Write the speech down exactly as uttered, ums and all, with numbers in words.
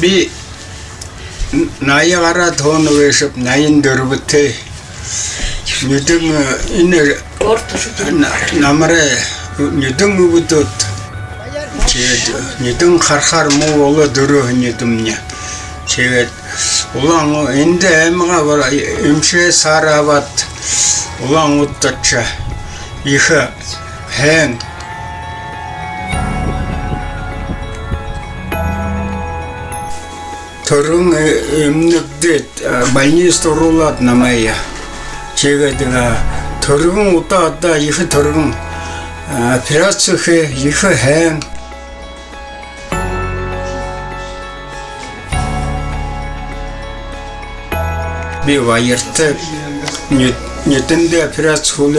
Би н-, наяа гараад һууна гээшэб, наян дүрбэтэй. Нюдэн, э, энэ на-, намарай нюдэн үбдөөд. Тиигээд нюдэн харахаар муу болоо, дүрбэн нюдэмни. Тиигээд Улаан-, эндэ аймагаа эмшэһээр абаад, Улаан-Үдэдэ ошоо. Ехэ һайн. Түргэн, э, эмнэгдээд, э, больницада оруулаад намайе. Тиигээд, э, түргэн удаа, одоо ехэ түргэн, э, операци хээ, ехэ һайн. Би баяртай. Ню-, нюдэндээ операци хээ.